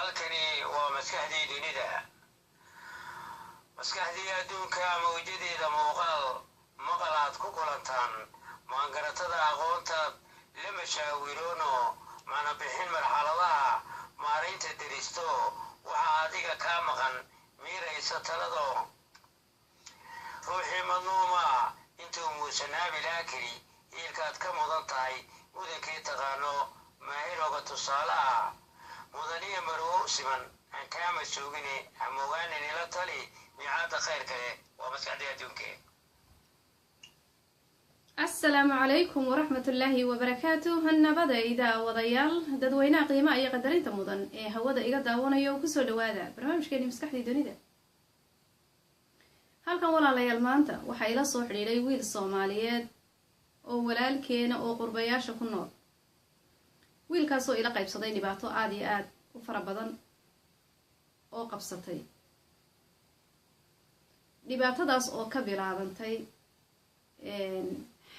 Halkani waa maskaxdii dunida, maskaxdii adduunka. Mawjadeeda muuqaal maqal aad ku kulantaan, maangaratada aqoontaad la mashaawirono, macna bixin marxaladaha maaraynta deristo. Waxaa adiga kaa maqan miiraysa talado ruuxii madnuuma intuu muusanaabi laakiri. Hiilkaad ka mudan tahay mudankii taqaano, maahirooga tusaale ah, mudaniya marwo siman aan kaama soogine. Hamogaanin ila tali miicaada khayr kale. Waa maskaxdii adduunkee. Asalaamu calaykum waraxmatullaahi wabarakaatu. Nabadayda wadayaal, dadweynaha qiimaha iyo qadarinta mudan ee hawada iga daawanaya oo kusoo dhawaada barnaamijkeeni Maskaxdii Dunida. Halkan, walaalayaal, maanta waxaa ila soo xidhiidhay wiil Soomaaliyeed oo walaalkeena oo qurbayaasha ku nool, wiilkaasoo ila qaybsaday dhibaato aada iyo aada u fara badan oo qabsatay, dhibaatadaas oo ka bilaabantay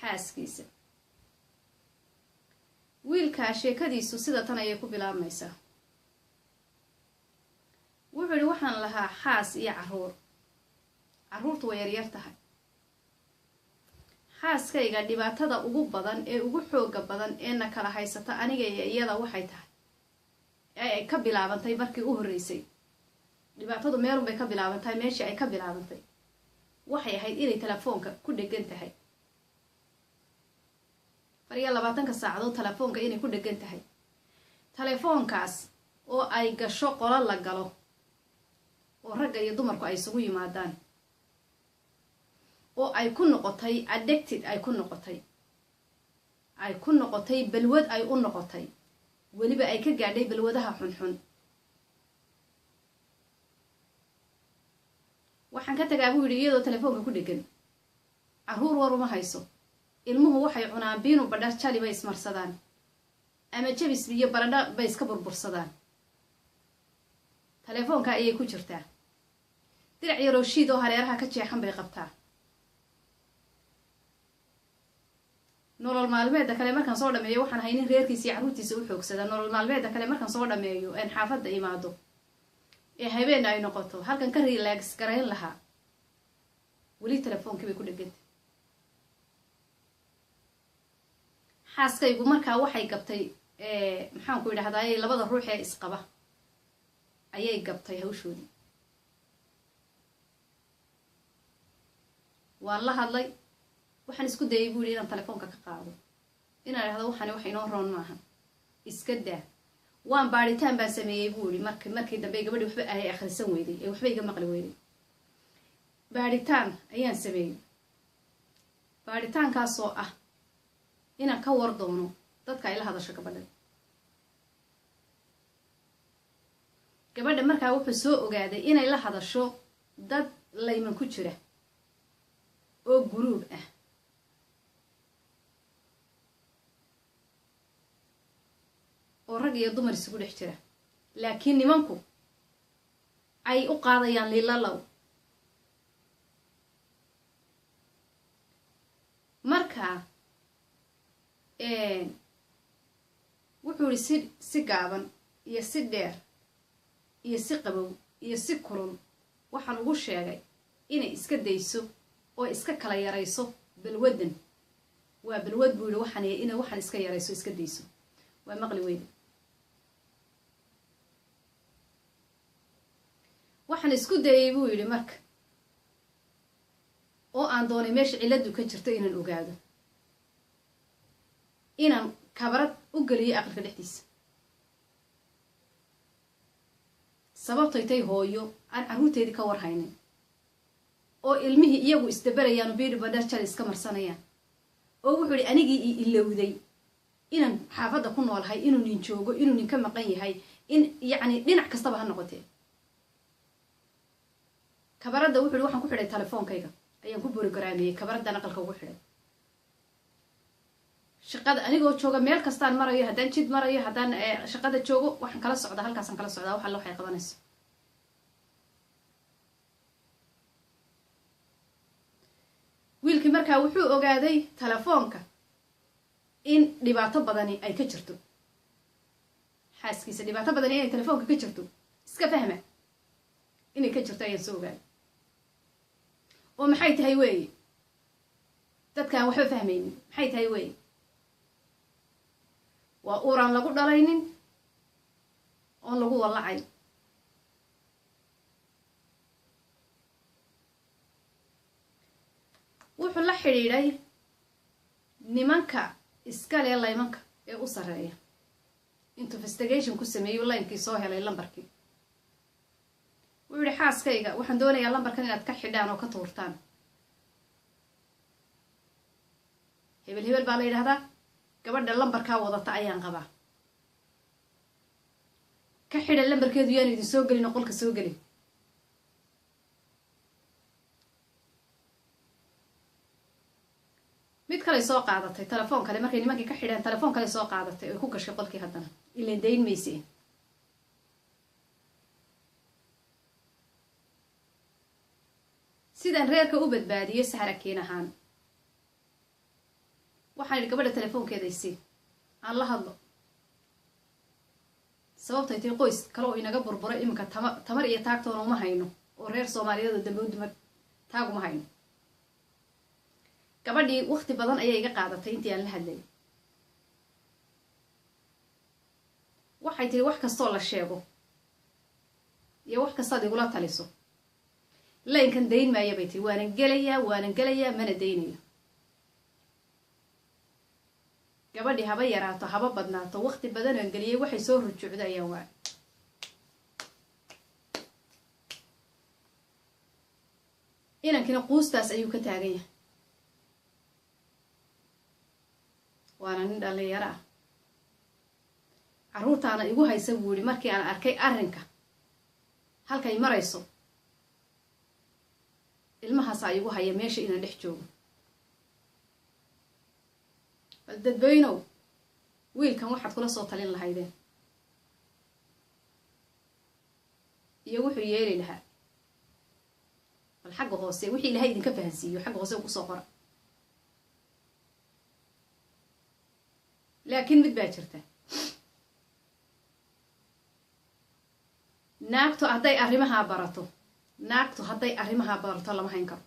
xaaskiisa. Wiilkaa sheekadiisu sida tan ayay ku bilaabmaysaa. Wuxuu yihi: "Waxaan lahaa xaas iyo caruur. Carruurtu way yaryar tahay. Xaaskayga dhibaatada ugu badan ee ugu xooga badan ee na kala haysata aniga iyo iyada waxay tahay ee ay ka bilaabantay markii u horreysay, dhibaatadu meelun bay ka bilaabantahay, meeshii ay ka bilaabantay waxay ahayd inay telefoonka ku dhegan tahay 24-ka saacadood, telefoonka inay ku dhegan tahay, telefoonkaas oo ay gasho qolo la galo oo ragga iyo dumarku ay isugu yimaadaan, oo ay ku noqotay addicted, ay ku noqotay balwad, ay u noqotay, weliba ay ka gaadhay balwadaha xunxun. Waxaan ka tagaa," buu yidhi, "iyadoo telefoonka ku dhegan. Carruur war uma hayso. Ilmuhu waxay cunaan peanut butter jelly bay ismarsadaan ama jabis iyo baradho bay iska burbursadaan. Telefoonka ayay ku jirtaa. Dirac yaroo shiid oo hareeraha ka jeexan bay qabtaa. Nolol maalmeedda kale markaan soo dhameeyo, waxaan ahay nin reerkiisa iyo carruurtiisa u xoogsada. Nolol maalmeedda kale markaan soo dhameeyo een xaafadda imaado ee habeen ay noqoto, halkan ka relax garayn lahaa, weli telefoonkii bay ku dheganta. Xaaskaygu markaa waxay gabtay, maxaan ku idhahdaay, labada ruux ee isqaba ayay gabtay hawshoodii. Waan la hadlay, waxaan isku dayay," buu yidhi, "inaan telefoonka ka qaado, inaan idhahdo waxani wax inoo roon maaha, iska daa. Waan baadhitaan baan sameeyey," buu yihi. Markii dambe gabadhii waxba ay akhrisan weyday ee waxba iga maqli weyday, baadhitaan ayaan sameeyey, baadhitaankaasoo ah inaan ka war doono dadka ay la hadasho gabadhan." Gabadha markaa wuxuu soo ogaaday inay la hadasho dad layman ku jira oo group ah oo rag iyo dumar isugu dhex jira, laakiin nimanku ay u qaadayaan liilalow. Marka wuxuu yihi, si gaaban iyo si dheer iyo si qabow iyo si kulul waxaan ugu sheegay inay iska dayso oo iska kala yarayso balwadan. Waa balwad," buu yihi, "waxaan inay waxaan iska yarayso, iska dayso. Waa maqli weyda. Waxaan isku dayay," buu yidhi, "marka oo aan doonay meesha ciladu ka jirto inaan ogaado, inaan kabarad u geliyo aqalka dhexdiisa. Sababtoy tay hooyo aan carruurteedii ka warhaynin oo ilmihii iyagu isdabarayaan oo peanut butter jelly iska marsanayaan, oo," wuxuu ihi, "anigii i ilowday inaan xaafadda ku noolahay, inuu nin joogo, inuu nin ka maqan yahay, in yacni dhinac kastaba ha noqotee." Kabaradda," wuxu uhi, "waxaan ku xidhay telefoonkayga ayaan ku borogaraamiyey. Kabaraddan aqalka ugu xidhay. Shaqada anigoo jooga, meel kastaan marayo, haddaan jid marayo, haddaan shaqada joogo, waxaan kala socdaa, halkaasaan kala socdaa wax alla waxay qabanayso." Wiilkii markaa wuxuu ogaaday telefoonka in dhibaato badani ay ka jirto. Xaaskiisa dhibaato badan inay telefoonka ka jirto, iska fahma inay ka jirto ayaan soo ogaaday. Oo maxay tahay weeye? Dadkaan waxba fahmaynin, maxay tahay weeye? Waa uuraan lagu dhalaynin oon lagu wallacay. Wuxuu la xidhiidhay nimanka iskale laymanka ee u sarreeya. Intuu investigation ku sameeyo, laynkii soo helay, lambarkii, wuxuu yihi: "Xaaskayga waxaan doonayaa lambarkan inaad ka xidhaan oo ka tuurtaan. Hebel hebel baa la yidhahdaa, gabadha lambarkaa wadata ayaan qabaa. Ka xidha lambarkeedu, yaanu idin soo gelin oo qolka soo gelin." Mid kaley soo qaadatay, telefoon kale. Markay nimankii ka xidheen, telefoon kale soo qaadatay oy ku gashay qolkii haddana, ilan dayn mayse. Sidaan reerka u badbaadiyey sahrakiin ahaan, waxaan idhi: "Gabadha telefoonkeeda isii, aan la hadlo." Sababtay tay, qoys kale oo inaga burburay iminka tama tamar iyo taagtoona uma hayno, oo reer Soomaaliyeed oo dambe u dumar taag uma hayno. Gabadhii waqti badan ayay iga qaadatay intii aan la hadlayay. Waxay tiri: "Wax kastoo la sheego iyo wax kastaad igula taliso, laynkan dayn maaya," bay tiri. "Waanan gelayaa, waanan gelayaa, mana daynayo." Gabadhii haba yaraato haba badnaato, waqti badanaan geliyay, waxay soo rujuucda ayaan waay. Inankina quustaas ayuu ka taagan yahay, waana nin dhalinyaro ah. "Carruurtaana igu haysa," buu yihi. "Markii aan arkay arrinka halkay marayso, ilmahaasaa igu haya meesha inaan dhex joogo." Bal dadweynow, wiilkan waxaad kula soo talin lahaydeen iyo wuxuu yeeli lahaa, bal xagga hoose wixii Ilahay idinka fahansiiyo xagga hoose kusoo qora. Laakiin mid baa jirta: naagtu hadday arrimahaa barato, naagtu hadday arrimahaa barato, lama hayn karo.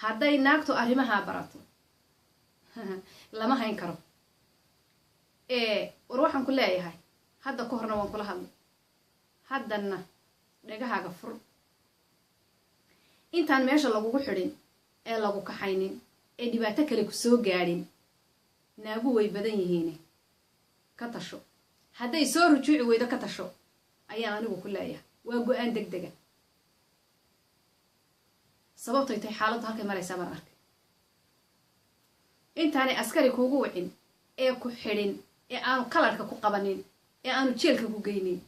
Hadday naagtu arrimahaa barato, lama hayn karo. War waxaan ku leeyahay, hadda ka horna waan kula hadlay, haddanna dhagahaaga fur. Intaan meesha lagugu xidhin ee lagu kaxaynin ee dhibaato kale ku soo gaadhin, naagu way badan yihiine, ka tasho. Hadday soo rujuuci weydo, ka tasho ayaan anigu ku leeyahay. Waa go-aan deg dega. Sababtoy tahay, xaaladdu halkay maraysaa baan arkay. Intaanay askari kuugu wicin ee ku xidhin ee aanu kalarka ku qabanin ee aanu jeelka ku geynin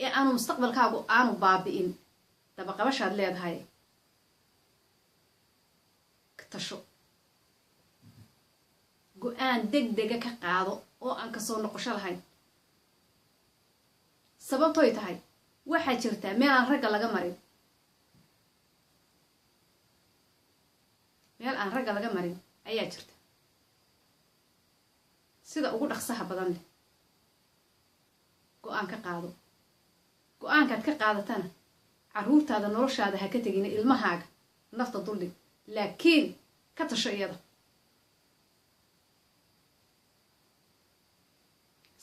ee aanu mustaqbalkaagu aanu baabi'in, dabaqabashaad leedahay, ka tasho, go-aan deg dega ka qaado oo aan kasoo noqosho lahayn. Sababtoy tahay, waxaa jirtaa meel aan ragga laga marin, meel aan ragga laga marin ayaa jirta. Sida ugu dhaqsaha badan leh go-aan ka qaado. Go-aankaad ka qaadatana, carruurtaada, noloshaada ha ka tegina, ilmahaaga nafta duldhig, laakiin ka tasho iyada.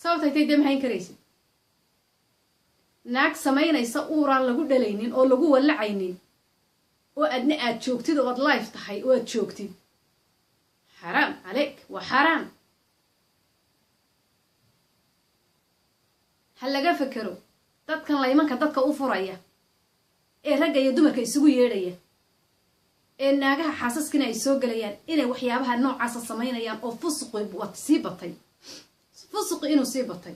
Sababtay tay, dee mahayn karaysid naag samaynaysa uuraan lagu dhalaynin oo lagu wallacaynin, oo adna aad joogtid oo aad life tahay oo aad joogtid. Xaraam caleyk, waa xaaraam. Ha laga fekero dadkan laymanka dadka u furaya ee ragga iyo dumarka isugu yeedhaya ee naagaha xaasaskina ay soo gelayaan, inay waxyaabaha noocaasa samaynayaan oo fusuqi sii batay, fusuqi inuu sii batay.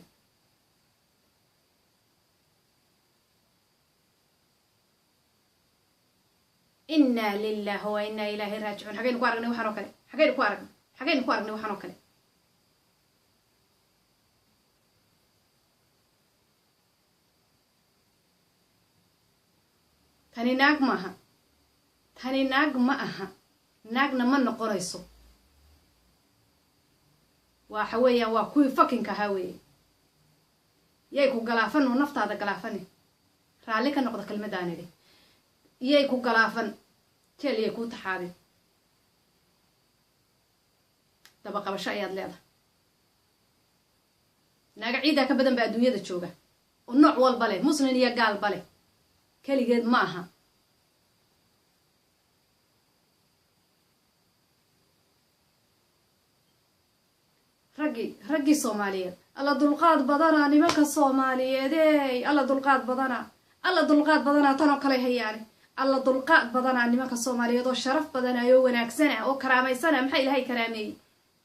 Inaa lilahi wa inaa ilaahi raajicuun. Xagaynu ku aragnay waxaan oo kale? Xagaynu ku aragnay? Xagaynu ku aragnay waxaan oo kale? Tani naag maaha, tani naag ma aha, naagna ma noqonayso. Waxa weeyaan waa kuwii fakinka ahaa weeye. Yay ku galaafan oo naftaada galaafani. Raalli ka noqda kelmadaan idhi. Yay ku galaafan, jeel yay kuu taxaabin. Dabaqabasho ayaad leedahay. Naaga ciidaa ka badan baa adduunyada jooga oo nooc walba leh, muslin iyo gaalba leh, keligeed ma aha. Raggii Soomaaliyeed, alla dulqaad badanaa nimanka Soomaaliyeed ey, alla dulqaad badanaa, alla dulqaad badanaa, tanoo kale hayaane. Alla dulqaad badanaa nimanka Soomaaliyeed oo sharaf badanaayo, wanaagsana oo karaamaysanaa. Maxaa Ilaahay karaameeyey?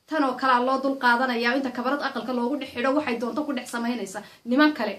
Tanoo kalaa loo dul qaadanayaa inta kabarad aqalka loogu dhex xidho, waxay doonto ku dhex samaynaysa niman kale.